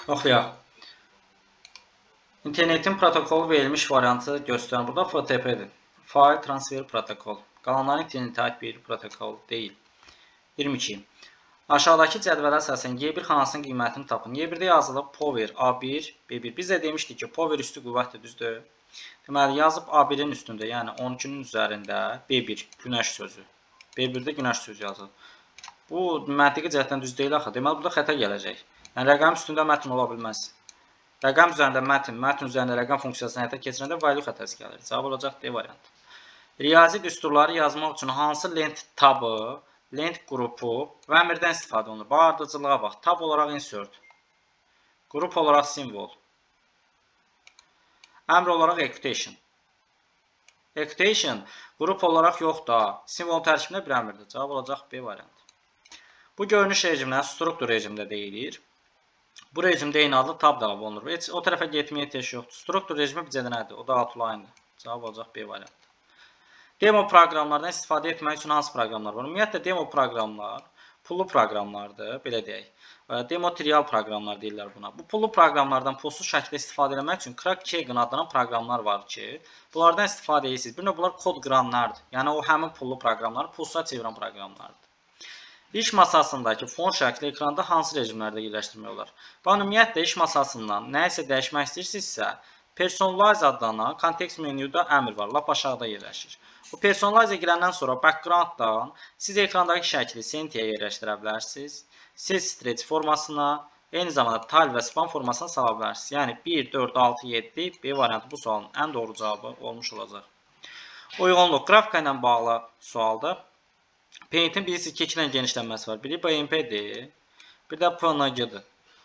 Oxuyaq. İnternetin protokolu verilmiş variantı göstərən burada FTP-dir. File Transfer Protokol. Qalanların internetə aid bir protokol deyil. 22. Aşağıdakı cədvələ əsasən Y1 xanasının qiymətini tapın. Y1-də yazılıb Power A1, B1. Biz də demişdik ki, Power üstü qüvvətdir, düzdür? Deməli, yazıb A1-in üstündə, yəni 12-nin üzərində B1, günəş sözü. B1-də günəş sözü yazılıb. Bu, məntiqi cəhətdən düz deyil axı. Deməli, burada xəta gələcək. Yəni, rəqəm üstündə mətn ola bilməz. Rəqəm üzərində mətn, mətn üzərində rəqəm funksiyasını həyata keçirəndə value xətası gəlir. Cavab olacaq D variantı. Riyazi düsturları yazmaq üçün hansı lent tabı, lent qrupu və əmrdən istifadə olunur? Bax, ardıcıllığa bax. Tab olaraq insert, qrup olaraq simvol, əmr olaraq equation. Equation qrup olaraq yox da, simvol tərkibində bir əmrdir. Cavab olacaq B variantı. Bu görünüş rejiminə struktur rejimində deyilir. Bu rejimdə eyni adlı tab da əlavə olunur. Heç o tərəfə getməyə ehtiyac yoxdur. Struktur rejimi bizə də nədir? O da outline-dır. Cavab olacaq B variantı. Demo proqramlardan istifadə etmək üçün hansı proqramlar var? Ümumiyyətlə, demo proqramlar pullu proqramlardır, belə deyək. Demo trial proqramlar deyirlər buna. Bu pullu proqramlardan pulsuz şəkildə istifadə etmək üçün Crack Keygen adlanan proqramlar var ki, bunlardan istifadə edirsiniz. Bir növ bunlar kod qıranlardır. Yəni, o həmin pullu proqramları pulsuza çevirən proqramlardır. İş masasındakı fon şəkli ekranda hansı rejimlərdə yerləşdirmək olar? Bax, ümumiyyətlə, iş masasından nəyisə dəyişmək istəyirsinizsə, Personalize adlanan kontekst menyuda əmr var, lap aşağıda yerləşir. Bu Personalize girəndən sonra background-dan siz ekrandakı şəkli sentiyə yerləşdirə bilərsiniz. Siz stretch formasına, eyni zamanda tile və span formasına sala bilərsiniz. Yəni 1, 4, 6, 7 B variantı bu sualın ən doğru cavabı olmuş olacaq. Uyğunluq qrafika ilə bağlı sualdır. Paint-in bilirsiniz ki, iki dənə genişlənməsi var. Biri BMP-dir, bir də PNG-dir.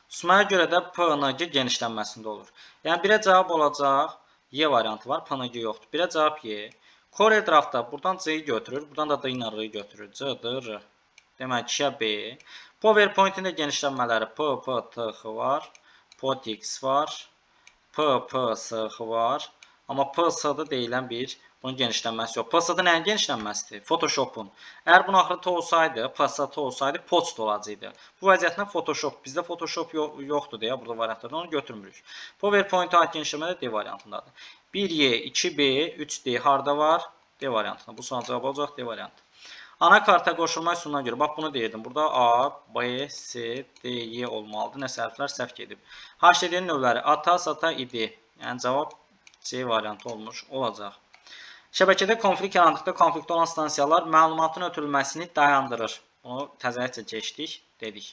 Susmaya görə də PNG genişlənməsində olur. Yəni, birə cavab olacaq, Y variantı var, PNG yoxdur. Birə cavab Y. Corel Draft'da buradan C-yi götürür, buradan da D ilə R-i götürür. C, D, R. Demək, 2-yə B. PowerPoint-in də genişlənmələri P, P, T, X var, POTX var, P, P, S, X var. Amma P, S-da deyilən bir bunun genişlənməsi yox. P, S-da nəyin genişlənməsidir? Photoshop-un. Əgər bunun axırı T olsaydı, P, S, T olsaydı, Post olacaqdı. Bu vəziyyətlə Photoshop, bizdə Photoshop yoxdur deyə burada variantlardan onu götürmürük. PowerPoint-a aid genişlənmə də D variantındadır. 1Y, 2B, 3D harda var? D variantında. Bu sualın cavabı olacaq D variantı. Ana karta qoşulma üsuluna görə, bax bunu deyirdim. Burada A, B, C, D, Y olmalıdır. Nəsə hərflər səhv gedib. HDD-nin növləri ATA, SATA, ID. Yəni cavab C variantı olmuş olacaq. Şəbəkədə konflikt yarandıqda konfliktdə olan stansiyalar məlumatın ötürülməsini dayandırır. Bunu təzəlikcə keçdik, dedik.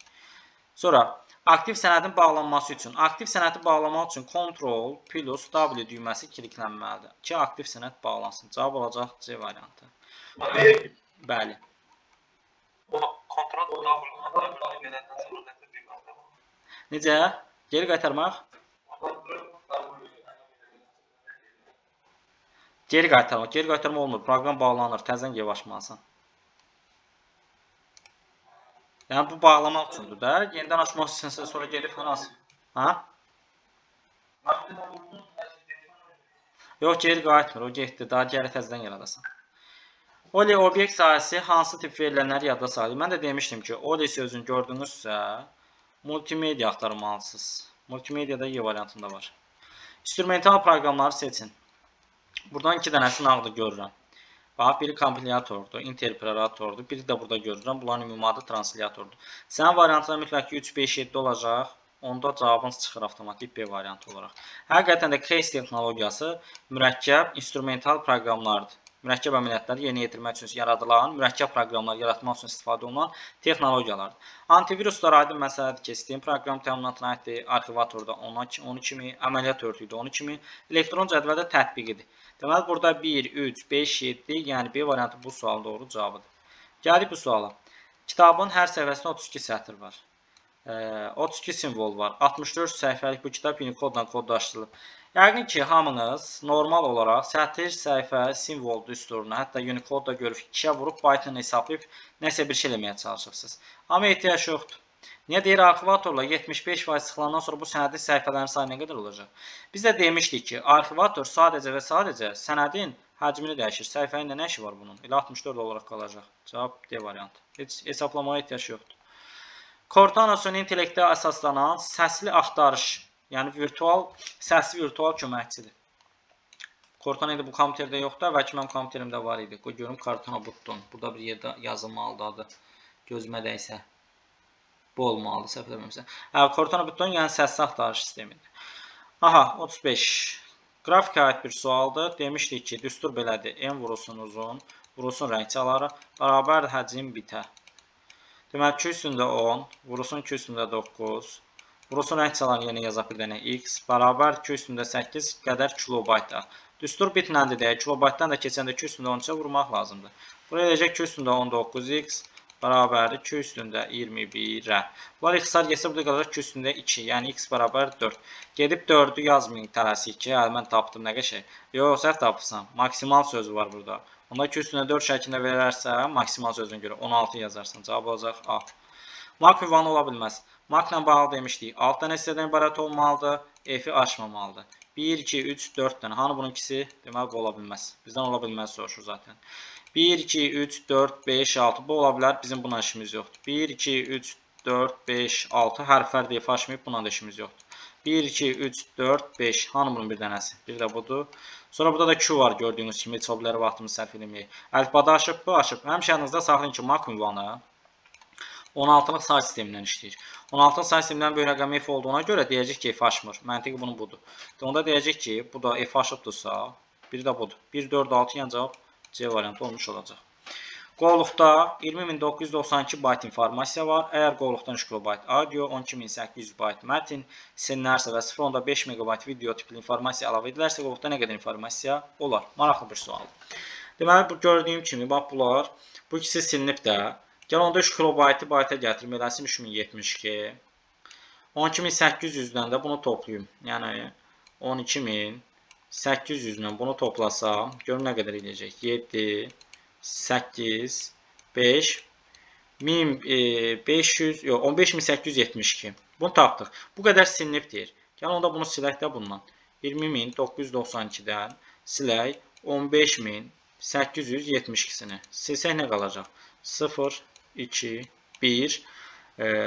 Sonra, aktiv sənədin bağlanması üçün, aktiv sənədi bağlamaq üçün Ctrl plus W düyməsi kiliklənməlidir ki, aktiv sənəd bağlansın. Cavab olacaq C variantı. Bəli. Ctrl W gələndən sonra nəsə düyməsi. Necə? Geri qaytarmaq? Geri qaytarmaq. Geri qaytarmaq olmur. Proqram bağlanır. Təzədən geri açmalısan. Yəni, bu bağlamaq üçündür də. Yenidən açmaq istəyirsə, sonra gedib hansı? Ha? Yox, geri qayıtmır. O getdi. Daha geri təzədən yaradasan. OLE obyekt sahəsi hansı tip verilənləri yadda saxlayır? Mən də demişdim ki, OLE sözünü gördünüzsə, multimedia axtarmalısınız. Multimediada Y variantında var. İnstrumental proqramları seçin. Buradan iki dənəsi nağdı görürəm. Bax, biri kompilyatordur, interpretatordur, biri də burada görürəm. Bunların ümumi adı translyatordur. Sənin variantına mütləq ki, 3, 5, 7 olacaq. Onda cavabınız çıxır avtomatik B variantı olaraq. Həqiqətən də CASE texnologiyası mürəkkəb instrumental proqramlardır. Mürəkkəb əməliyyatları yerinə yetirmək üçün yaradılan, mürəkkəb proqramlar yaratmaq üçün istifadə olunan texnologiyalardır. Antiviruslar aydın məsələdir ki, sistem proqram təminatına aiddir, arxivatorda 12 kimi, əməliyyat örtüyü də 12 kimi, elektron cədvəldə tətbiqidir. Deməli, burada 1, 3, 5, 7, yəni B variantı bu sualın doğru cavabıdır. Gəldik bu suala. Kitabın hər səhifəsində 32 sətr var. 32 simvol var. 64 səhifəlik bu kitab Unicode-la kodlaşdırılıb. Yəqin ki, hamınız normal olaraq sətir, səhifə, simvol düsturunu, hətta Unicode-da görüb 2-yə vurub byte-ını hesablayıb nəsə bir şey eləməyə çalışırsınız. Amma ehtiyac yoxdur. Niyə deyir, arxivatorla 75% sıxılandan sonra bu sənədin səhifələrinin sayı nə qədər olacaq? Biz də demişdik ki, arxivator sadəcə və sadəcə sənədin həcmini dəyişir. Səhifənin də nə işi var bunun? Elə 64 olaraq qalacaq. Cavab D variantı. Heç hesablamağa ehtiyac yoxdur. Cortana süni intellektə əsaslanan səsli axtarış, yəni virtual, səsli virtual köməkçidir. Cortana indi bu kompüterdə yoxdur, əvvəlki mənim kompüterimdə var idi. Qoy görüm Cortana button. Burada bir yerdə yazılmalıdır adı. Gözümə dəysə. Bu olmalıdır, səhv eləmirəmsə. Cortana button, yəni səsli axtarış sistemidir. Aha, 35. Qrafikə aid bir sualdır. Demişdik ki, düstur belədir. M vurulsun uzun, vurulsun rəng çaları, bərabər həcm bitə. Deməli, 2 üstündə 10, vurulsun 2 üstündə 9, vurulsun rəng çaları yenə yazaq bir dənə x, bərabər 2 üstündə 8 qədər kilobayta. Düstur bitnəndir deyək, kilobaytdan da keçəndə 2 üstündə 13-ə vurmaq lazımdır. Buraya eləyəcək 2 üstündə 19x, bərabərdir 2 üstündə 21-ə. Bunlar ixtisar getsə, burada qalacaq 2 üstündə 2, yəni x bərabər 4. Gedib 4-ü yazmayın tələsik ki, mən tapdım nə qəşəng. Yox, səhv tapıbsan, maksimal sözü var burada. Onda 2 üstündə 4 şəklində verərsə, maksimal sözünə görə 16 yazarsan. Cavab olacaq A. Mak ünvanı ola bilməz. Makla bağlı demişdik. 6 dənə hissədən ibarət olmalıdır, F-i aşmamalıdır. 1, 2, 3, 4 dənə. Hanı bunun ikisi? Deməli, bu ola bilməz. Bizdən ola bilməz soruşur zaten. 1, 2, 3, 4, 5, 6. Bu ola bilər. Bizim buna işimiz yoxdur. 1, 2, 3, 4, 5, 6. Hərflər də F aşmayıb. Buna da işimiz yoxdur. 1, 2, 3, 4, 5. Hanı bunun bir dənəsi? Bir də budur. Sonra burada da Q var gördüyünüz kimi. Heç o bilərə vaxtımızı sərf eləməyək. Əlifbada aşıb, bu aşıb. Həmişə yanınızda saxlayın ki, mak ünvanı 16-lıq say sistemindən işləyir. 16-lıq say sistemindən böyük rəqəmi F olduğuna görə deyəcək ki, F aşmır. Məntiqi bunun budur. Onda deyəcək ki, bu da F aşıbdırsa, bir də budur. 1, 4, 6, yəni cavab C variantı olmuş olacaq. Qovluqda 20.992 bayt informasiya var. Əgər qovluqdan 3 kilobayt audio, 12.800 bayt mətn silinərsə və 0.5 megabayt video tipli informasiya əlavə edilərsə, qovluqda nə qədər informasiya olar? Maraqlı bir sualdır. Deməli, bu gördüyüm kimi, bax bunlar, bu ikisi silinib də. Gəl onda 3 kilobaytı bayta gətirim, eləsin 3072. 12.800-dən də bunu toplayım. Yəni 12.800-dən bunu toplasam, görüm nə qədər eləyəcək. 7, 8, 5, 1500, yox, 15.872. Bunu tapdıq. Bu qədər silinib deyir. Gəl onda bunu silək də bundan. 20.992-dən silək 15.872-sini. Silsək nə qalacaq? 0, 2, 1,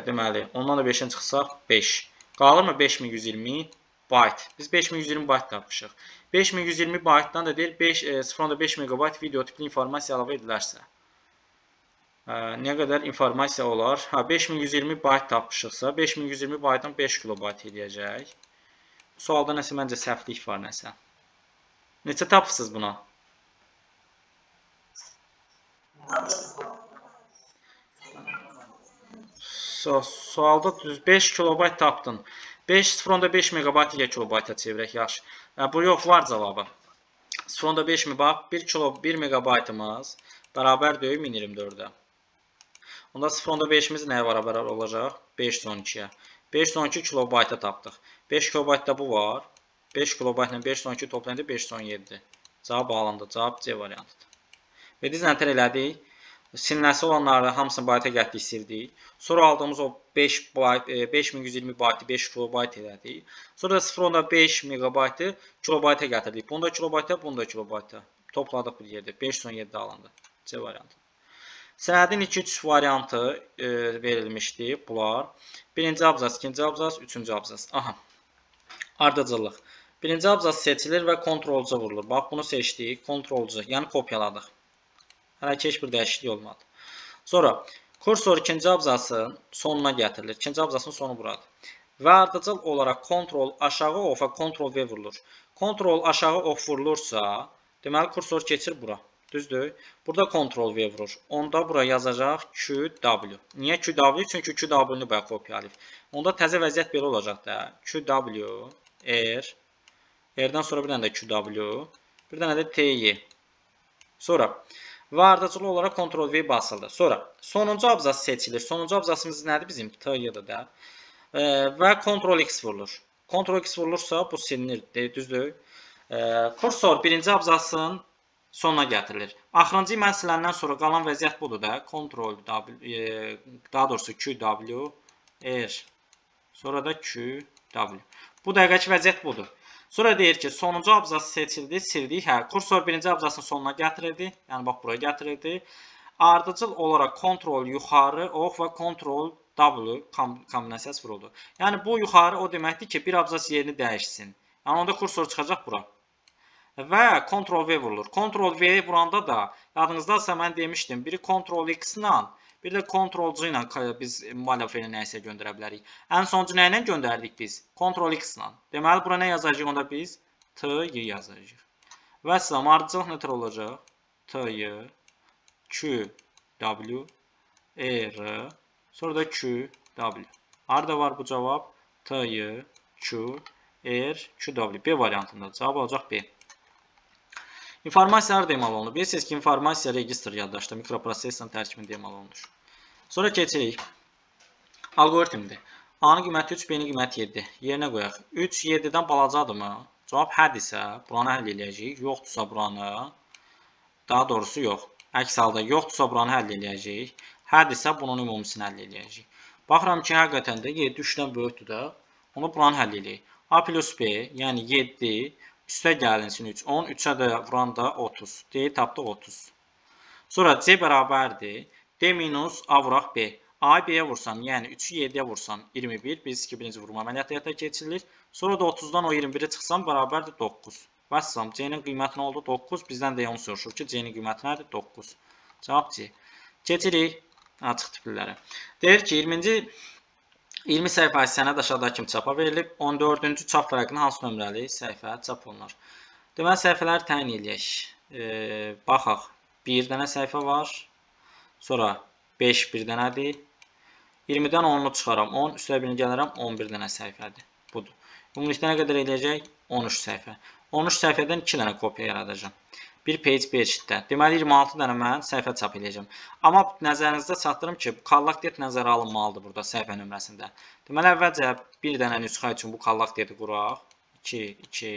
deməli, ondan da 5-in çıxsaq 5. Qalırmı 5120 bayt? Biz 5120 bayt tapmışıq. 5120 baytdan da deyir 0.5 megabayt video tipli informasiya əlavə edilərsə. Nə qədər informasiya olar? Ha, 5120 bayt tapmışıqsa, 5120 baytdan 5 kilobayt eləyəcək. Bu sualda nəsə məncə səhvlik var nəsə. Neçə tapırsınız buna? Sualda düz 5 kilobayt tapdın. 0.5 megabayt ilə kilobayta çevirək, yaxşı. Bu yox, var cavabı. 0.5 bax, 1 megabaytımız bərabər deyil 1024-ə. Onda 0.5-imiz nəyə bərabər olacaq? 512-yə. 512 kilobayta tapdıq. 5 kilobaytda bu var. 5 kilobaytla 512 toplayınca 517-dir. Cavab alındı. Cavab C variantıdır. Və biz nətər elədik? Silinəsi olanları hamısını bayta gətirdik, sildik. Sonra aldığımız o 5 bayt, 5120 baytı 5 kilobayt elədik. Sonra da 0.5 megabaytı kilobayta gətirdik. Bunu da kilobayta, bunu da kilobayta. Topladıq bir yerdə. 517 alındı. C variantı. Sənədin 2-3 variantı verilmişdi. Bunlar. Birinci abzas, ikinci abzas, üçüncü abzas. Aha. Ardıcıllıq. Birinci abzas seçilir və Ctrl-C vurulur. Bax, bunu seçdik. Ctrl-C, yəni kopyaladıq. Hələ ki, heç bir dəyişiklik olmadı. Sonra kursor ikinci abzasın sonuna gətirilir. İkinci abzasın sonu buradır. Və ardıcıl olaraq Ctrl aşağı O və Ctrl V vurulur. Ctrl aşağı O vurulursa, deməli kursor keçir bura. Düzdür? Burada Ctrl V vurur. Onda bura yazacaq QW. Niyə QW? Çünki QW-ni bayaq kopyalayıb. Onda təzə vəziyyət belə olacaq da. QW, R, R-dən sonra bir dənə də QW, bir dənə də TY. Sonra və ardıcıl olaraq Ctrl V basıldı. Sonra sonuncu abzas seçilir. Sonuncu abzasımız nədir bizim? T-dır da. Və Ctrl X vurulur. Ctrl X vurulursa bu silinir. Düzdür? Kursor birinci abzasın sonuna gətirilir. Axırıncı mən siləndən sonra qalan vəziyyət budur da. Ctrl W, daha doğrusu QW, R, sonra da QW. Bu dəqiqəki vəziyyət budur. Sonra deyir ki, sonuncu abzas seçildi, sildik. Hə, kursor birinci abzasın sonuna gətirildi. Yəni, bax, buraya gətirildi. Ardıcıl olaraq Ctrl yuxarı, ox və Ctrl W kombinasiyası vuruldu. Yəni, bu yuxarı o deməkdir ki, bir abzas yerini dəyişsin. Yəni, onda kursor çıxacaq bura. Və Ctrl V vurulur. Ctrl V vuranda da, yadınızdadsa mən demişdim, biri Ctrl X ilə, bir də Ctrl C ilə biz mübadilə feylini nəyisə göndərə bilərik. Ən sonuncu nə ilə göndərdik biz? Ctrl X ilə. Deməli, bura nə yazacağıq onda biz? T, Y yazacağıq. Və salam, ardıcılıq nötr olacaq? T, Y, Q, W, E, R, sonra da Q, W. Harada var bu cavab? T, Y, Q, R, Q, W. B variantında. Cavab olacaq B. İnformasiya harada emal olunur? Bilirsiniz ki, informasiya registr yaddaşda, mikroprosesorun tərkibində emal olunur. Sonra keçirik. Algoritmdir. A-nın qiyməti 3, B-nin qiyməti 7. Yerinə qoyaq. 3, 7-dən balacadırmı? Cavab hədirsə, buranı həll eləyəcəyik. Yoxdursa buranı, daha doğrusu yox. Əks halda yoxdursa buranı həll eləyəcəyik. Hədirsə bunun ümumisini həll eləyəcəyik. Baxıram ki, həqiqətən də 7 3-dən böyükdür də. Onu buranı həll eləyək. A plus B, yəni 7, üstə gəlinsin 3, 10, 3-ə də vuranda 30. D-yi tapdıq 30. Sonra C bərabərdir. D minus A vuraq B. A-yı B-yə vursam, yəni 3-ü 7-yə vursam 21. Bilirsiniz ki, birinci vurma əməliyyatı həyata keçirilir. Sonra da 30-dan o 21-i çıxsam bərabərdir 9. Vəssalam, C-nin qiyməti nə oldu? 9. Bizdən də onu soruşur ki, C-nin qiyməti nədir? 9. Cavab C. Keçirik açıq tiplilərə. Deyir ki, 20 səhifə sənəd aşağıdakı kimi çapa verilib. 14-cü çap vərəqinin hansı nömrəli səhifə çap olunar? Deməli, səhifələri təyin eləyək. Baxaq, 1 dənə səhifə var. Sonra 5 bir dənədir. 20-dən 10-u çıxaram. 10, üstə birini gələrəm, 11 dənə səhifədir. Budur. Ümumilikdə nə qədər eləyəcək? 13 səhifə. 13 səhifədən 2 dənə kopya yaradacağam. Bir page bir sheetdə. Deməli, 26 dənə mən səhifə çap eləyəcəm. Amma nəzərinizdə çatdırım ki, kallak det nəzərə alınmalıdır burada səhifə nömrəsində. Deməli, əvvəlcə bir dənə nüsxə üçün bu kallak dedi quraq. 2, 2,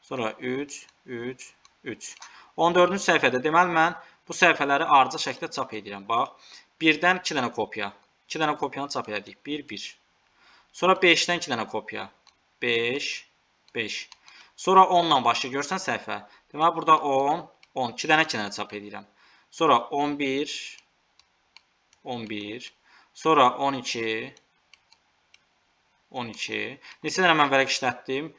sonra 3, 3, 3. 14-cü səhifədə, deməli, mən bu səhifələri ardıcıl şəkildə çap edirəm. Bax, 1-dən 2 dənə kopya. 2 dənə kopyanı çap elədik. 1, 1. Sonra 5-dən 2 dənə kopya. 5, 5. Sonra 10 ilə başlayır. Görsən səhifə. Deməli, burada 10, 10. 2 dənə 2 dənə çap edirəm. Sonra 11, 11. Sonra 12, 12. Neçə dənə mən vərəq işlətdim?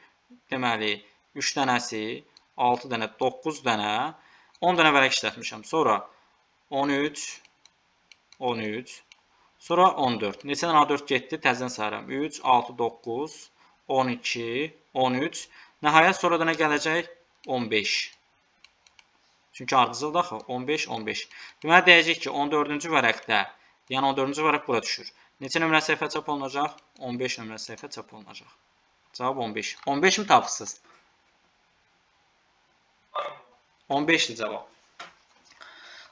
Deməli, 3 dənəsi, 6 dənə, 9 dənə, 10 dənə vərəq işlətmişəm. Sonra 13, 13. Sonra 14. Neçə dənə A4 getdi? Təzədən sayıram. 3, 6, 9, 12, 13. Nəhayət, sonra da nə gələcək? 15. Çünki ardıcıldır axı. 15, 15. Deməli, deyəcək ki, 14-cü vərəqdə, yəni 14-cü vərəq bura düşür. Neçə nömrə səhifə çap olunacaq? 15 nömrə səhifə çap olunacaq. Cavab 15. 15 mi tapırsınız? 15-dir cavab.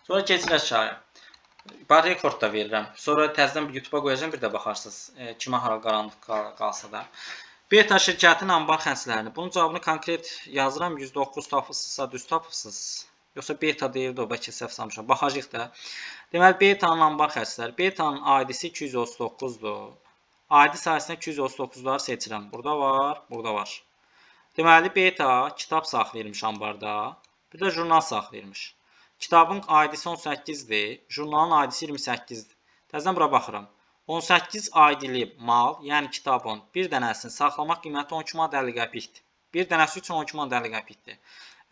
Sonra keçir aşağıya. Bax, rekord da verirəm. Sonra təzədən bir YouTube-a qoyacağam, bir də baxarsınız. Kimə hara qaranlıq qalsa da. Beta şirkətinin anbar xərclərini. Bunun cavabını konkret yazıram. 109 tapırsınızsa düz tapırsınız. Yoxsa beta deyildi o, bəlkə səhv salmışam. Baxacağıq da. Deməli, betanın anbar xərcləri. Betanın ID-si 239-dur. ID sayəsində 239-ları seçirəm. Burada var, burada var. Deməli, beta kitab saxlayırmış anbarda. Bir də jurnal saxlayırmış. Kitabın ID-si 18-dir. Jurnalın ID-si 28-dir. Təzədən bura baxıram. 18 ID-li mal, yəni kitabın bir dənəsini saxlamaq qiyməti 12 manat 50 qəpikdir. Bir dənəsi üçün 12 manat 50 qəpikdir.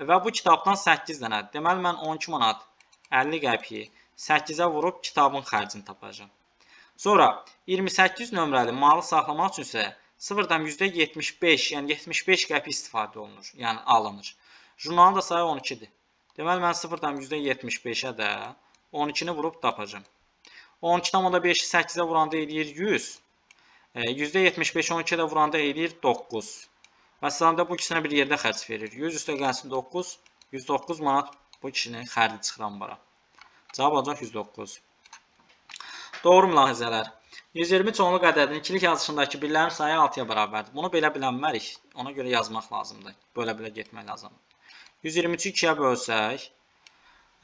Və bu kitabdan 8 dənədir. Deməli, mən 12 manat 50 qəpiyi 8-ə vurub kitabın xərcini tapacağam. Sonra 28 nömrəli malı saxlamaq üçün isə 0,75, yəni 75 qəpik istifadə olunur, yəni alınır. Jurnalın da sayı 12-dir. Deməli, mən 0,75-ə də 12-ni vurub tapacağam. 12,5-i 8-ə vuranda eləyir 100. %75 12-ə də vuranda eləyir 9. Məsələn də bu ikisinə bir yerdə xərc verir. 100 üstə gəlsin 9, 109 manat bu kişinin xərci çıxır ambara. Cavab olacaq 109. Doğru mülahizələr. 123 onluq ədədinin ikilik yazışındakı birlərin sayı 6-ya bərabərdir. Bunu belə bilənmərik. Ona görə yazmaq lazımdır. Belə-belə getmək lazımdır. 123-ü 2-yə bölsək,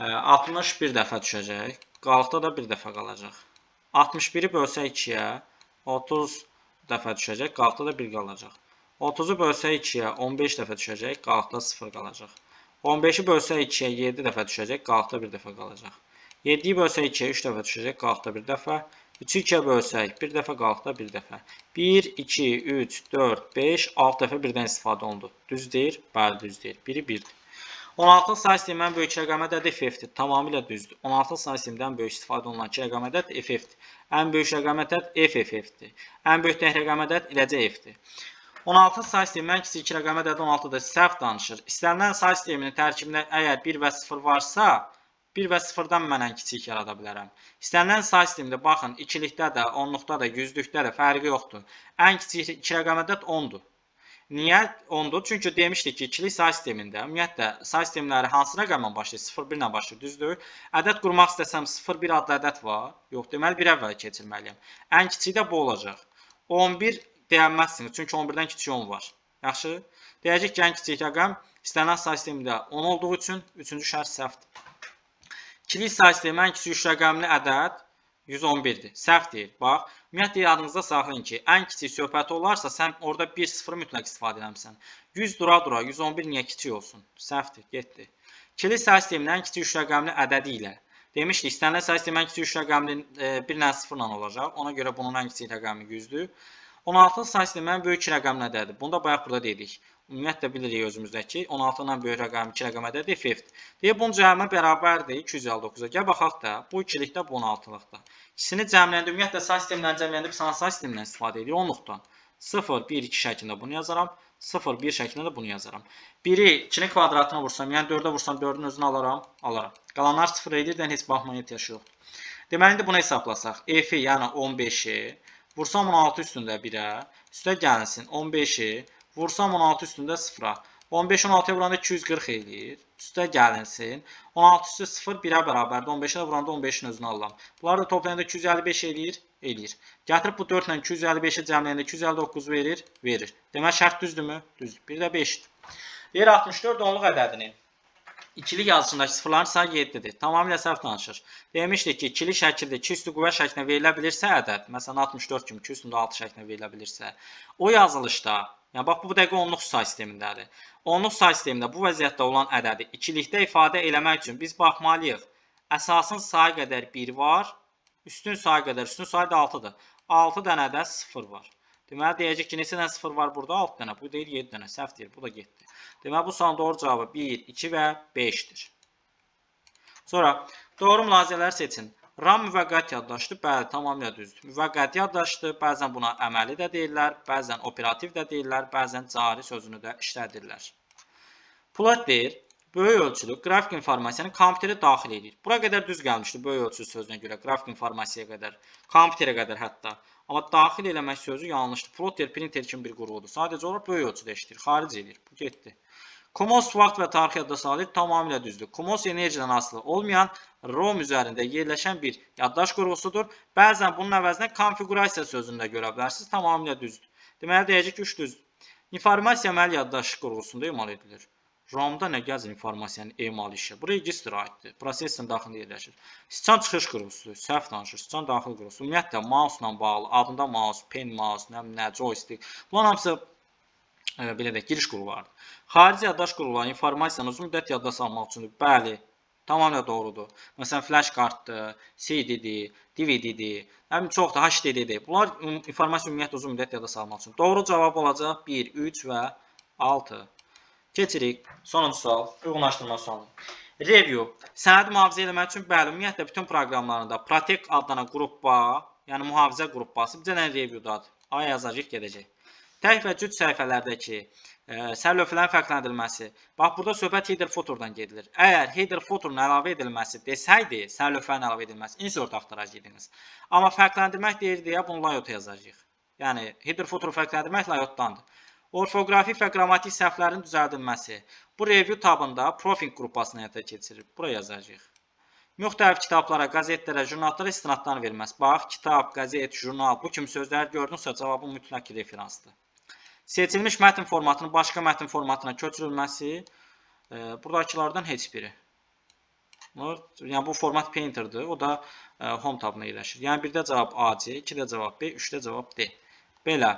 61 dəfə düşəcək. Qalıqda da bir dəfə qalacaq. 61-i bölsək 2-yə, 30 dəfə düşəcək. Qalıqda da 1 qalacaq. 30-u bölsək 2-yə, 15 dəfə düşəcək. Qalıqda 0 qalacaq. 15-i bölsək 2-yə, 7 dəfə düşəcək. Qalıqda 1 dəfə qalacaq. 7-yi bölsək 2-yə, 3 dəfə düşəcək. Qalıqda 1 dəfə. 3-ü 2-yə bölsək, bir dəfə qalx da bir dəfə. 1, 2, 3, 4, 5, 6 dəfə birdən istifadə olundu. Düz deyir? Bəli, düz deyir. Biri 1-dir. 16-lıq say sistemindən ən böyük iki rəqəmli ədədi FF-dir. Tamamilə düzdür. 16-lıq say sistemindən böyük istifadə olunan iki rəqəmli ədəd FF-dir. Ən böyük rəqəmli ədəd FFF-dir. Ən böyük tək rəqəmli ədəd eləcə F-dir. 16 say sistemindən ən kiçik iki rəqəmli ədədi 16-dır. Səhv danışır. İstənilən say sisteminin tərkibində əgər 1 və 0 varsa, 1 və 0-dan mən ən kiçik yarada bilərəm. İstənilən say sistemində baxın, ikilikdə də, onluqda da, yüzlükdə də fərqi yoxdur. Ən kiçik iki rəqəmli ədəd 10-dur. Niyə 10-dur? Çünki demişdik ki, ikilik say sistemində, ümumiyyətlə, say sistemləri hansı rəqəmlə başlayır? 0-1 ilə başlayır, düzdür? Ədəd qurmaq istəsəm 0-1 adlı ədəd var. Yox, deməli 1 əvvəl keçirməliyəm. Ən kiçiyi də bu olacaq. 11 deyənməzsiniz, çünki 11-dən kiçik 10 var. Yaxşı? Deyəcək ki, ən kiçik rəqəm istənilən say sistemində 10 olduğu üçün 3-cü şərt səhvdir. İkilik say sistemi ən kiçik 3 rəqəmli ədəd 111-dir. Səhv deyir. Bax, ümumiyyətlə yadınızda saxlayın ki, ən kiçik söhbəti olarsa, sən orada 1-0 mütləq istifadə eləmisən. 100 dura-dura 111 niyə kiçik olsun? Səhvdir, getdi. İkilik say sisteminin ən kiçik 3 rəqəmli ədədi ilə demişdik, istənilən say sistemi ən kiçik 3 rəqəmli 1 ilə 0 ilə olacaq. Ona görə bunun ən kiçik rəqəmi 100-dür. 16 say sisteminin ən böyük 2 rəqəmli ədədi. Bunu da bayaq burada dedik. Ümumiyyətlə bilirik özümüzdə ki, 16-dan böyük rəqəmi 2 rəqəm ədədi F-dir. Deyir, bunun cəmi bərabərdir 259-a. Gəl baxaq da, bu ikilikdə, bu 16-lıqda. İkisini cəmləndə, ümumiyyətlə say sistemindən cəmləyəndə biz hansı say sistemindən istifadə edirik? 10-luqdan. 0, 1, 2 şəklində bunu yazaram. 0, 1 şəklində də bunu yazaram. 1-i 2-nin kvadratına vursam, yəni 4-ə vursam 4-ün özünü alaram, alaram. Qalanlar 0 edir, də heç baxmaya ehtiyac yoxdur. Deməli, indi bunu hesablasaq. F-i, yəni 15-i, vursam 16 üstündə 1-ə, üstə gəlinsin 15-i, vursam 16 üstündə 0-a. 15 16-ya vuranda 240 eləyir. Üstə gəlinsin. 16 üstü 0 1-ə bərabərdir. 15-ə də vuranda 15-in özünü alıram. Bunları da toplayanda 255 eləyir. Eləyir. Gətirib bu 4 ilə 255-i cəmləyəndə 259 verir. Verir. Demək şərt düzdürmü? Düzdür. 1 də 5-dir. Deyir 64 onluq ədədini İkilik yazısındakı sıfırların sayı 7-dir. Tamamilə səhv danışır. Demişdik ki, ikili şəkildə 2 üstü qüvvə şəklinə verilə bilirsə ədəd, məsələn 64 kimi 2 üstündə 6 şəklinə verilə bilirsə, o yazılışda, yəni bax bu dəqiqə onluq say sistemindədir. Onluq say sistemində bu vəziyyətdə olan ədədi ikilikdə ifadə eləmək üçün biz baxmalıyıq. Əsasın sayı qədər 1 var, üstün sayı qədər, üstün sayı da 6-dır. 6 dənə də 0 var. Deməli, deyəcək ki, neçə dənə 0 var burada? 6 dənə. Bu deyil 7 dənə. Səhv deyil. Bu da getdi. Deməli, bu sualın doğru cavabı 1, 2 və 5-dir. Sonra, doğru mülahizələri seçin. RAM müvəqqəti yaddaşdır. Bəli, tamamilə düzdür. Müvəqqəti yaddaşdır. Bəzən buna əməli də deyirlər, bəzən operativ də deyirlər, bəzən cari sözünü də işlədirlər. Plot deyir, böyük ölçülü qrafik informasiyanı kompüterə daxil edir. Bura qədər düz gəlmişdi böyük ölçülü sözünə görə, qrafik informasiyaya qədər, kompüterə qədər hətta. Amma daxil eləmək sözü yanlışdır. Plotter, printer kimi bir qurğudur. Sadəcə olaraq böyük ölçüdə işləyir, xaric edir. Bu getdi. CMOS vaxt və tarix yadda saxlayır, tamamilə düzdür. CMOS enerjidən asılı olmayan ROM üzərində yerləşən bir yaddaş qurğusudur. Bəzən bunun əvəzinə konfiqurasiya sözünü də görə bilərsiniz, tamamilə düzdür. Deməli, deyəcək ki, 3 düzdür. İnformasiya əməli yaddaş qurğusunda emal edilir. RAM-da nə gəzir informasiyanın emal işi? Bu registrə aiddir. Prosesin daxilində yerləşir. Sıçan çıxış qurğusudur. Səhv danışır. Sıçan daxil qurğusu. Ümumiyyətlə, mouse-la bağlı, adında mouse, pen mouse, nə, joystick. Bunların hamısı belə deyək, giriş qurğularıdır. Xarici yaddaş qurğuları informasiyanı uzun müddət yadda saxlamaq üçündür. Bəli, tamamilə doğrudur. Məsələn, flash kartdır, CD-dir, DVD-dir, çoxdur, HDD-dir. Bunlar informasiya ümumiyyətlə uzun müddət yadda saxlamaq üçün. Doğru cavab olacaq 1, 3 və 6. Keçirik. Sonuncu sual, uyğunlaşdırma sualı. Review. Sənədi mühafizə eləmək üçün, bəli, ümumiyyətlə bütün proqramlarında Protect adlanan qrupa, yəni mühafizə qrupası bizə nə reviewdadır. A yazacaq, gedəcək. Tək və cüt səhifələrdəki sərlövhələrin fərqləndirilməsi. Bax, burada söhbət header footer'dan gedilir. Əgər header footer'un əlavə edilməsi desəydi, sərlövhələrin əlavə edilməsi, insert axtaracaqdınız. Amma fərqləndirmək deyir deyə bunu layout yazacaq. Yəni, header footer'u fərqləndirmək layoutdandır. Orfoqrafik və qrammatik səhvlərin düzəldilməsi. Bu review tabında Profing qrupasını həyata keçirir. Bura yazacaq. Müxtəlif kitablara, qəzetlərə, jurnallara istinadlar verməz. Bax, kitab, qəzet, jurnal, bu kimi sözlər gördünüzsə, cavabı mütləq referansdır. Seçilmiş mətn formatının başqa mətn formatına köçürülməsi, buradakılardan heç biri. Yəni, bu format Painter'dır, o da Home tabına yerləşir. Yəni, 1-də cavab AC, 2-də cavab B, 3-də cavab D. Belə.